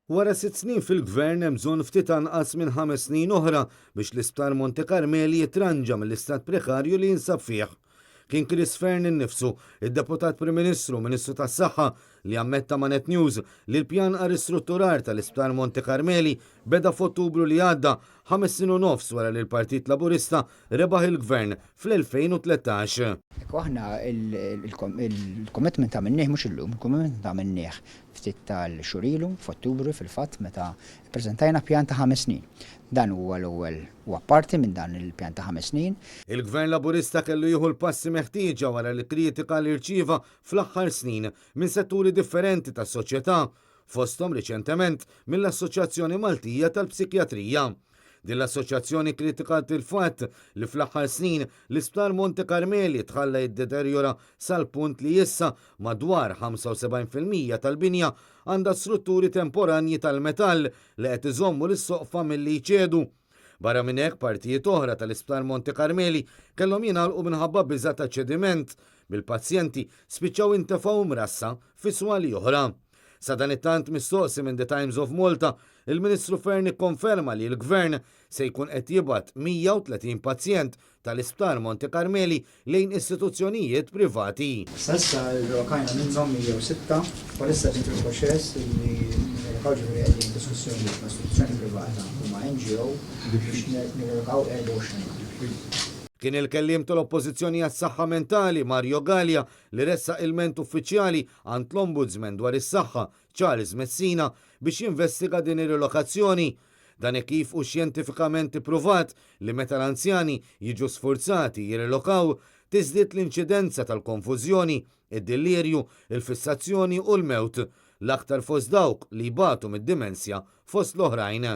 Wara 6 snin fil-gvern, hemm bżonn ftit anqas minn 5 snin oħra biex l-Isptar Monte Carmeli jitranġa mill-istat prekarju li jinsab fih. Kien Chris Fearne innifsu, id-deputat Prim Ministru, Ministru tas-Saħħa, li ammetta ma' Net News li l-pjan għar-ristrutturar tal-Isptar Monte Carmeli beda f'Ottubru li għadda, 5 snin u nofs wara li l-Partit Laburista rebaħ il-gvern fl-2013. Ekku, aħna il-commitment għamilnieh mhux illum, il-commitment għamilnieh ftit tal-xhur ilu, f'Ottubru fil-fatt, meta ppreżentajna pjan ta' 5 snin. Dan huwa l-ewwel, huwa parti minn dan il-pjan ta' 5 snin. Il-Gvern Laburista kellu jieħu l-passi meħtieġa wara li kritika li rċieva fl-aħħar snin minn setturi differenti tas-soċjetà, fosthom riċentement mill-Assoċjazzjoni Maltija tal-Psikjatrija. Din l-assoċjazzjoni kritikat il-fatt li fl-aħħar snin l-Isptar Monte Carmeli tħalla jiddeterjora sal-punt li issa madwar 75% tal-binja għandha strutturi temporanji tal-metall li qed iżommu l-soqfa milli jċedu. Barra minn hekk, partijiet oħra tal-Isptar Monte Carmeli kellhom jingħalqu minħabba biża ta' ċediment, bil-pazjenti spiċċaw intefgħu mrassa fi swali oħra. Sadanittant, mistoqsi minn The Times of Malta, il-Ministru Fearne konferma li l-Gvern se jkun qed jibgħat 130 pazjent tal-Isptar Monte Carmeli lejn istituzzjonijiet privati. S'issa rrilokajna minnhom 106, bħalissa qegħdin fil-proċess li nirrilokaw, ġifieri qegħdin diskussjonijiet ma' istituzzjoni privata u ma' NGO biex nirrilokaw 24. Kien il-kelliem tal-Oppożizzjoni għas-Saħħa Mentali Mario Gallia li ressaq ilment uffiċjali għand l-Ombudsman dwar is-saħħa Charles Messina biex jinvestiga din ir-rilokazzjoni. Dan kif hu xjentifikament ippruvat li meta l-anzjani jiġu sforzati jirrilokaw, tiżdied l-inċidenza tal-konfużjoni, id-dillirju, il-fissazzjoni u l-mewt, l-aktar fost dawk li jbatu mid-dimensja fost l-oħrajn.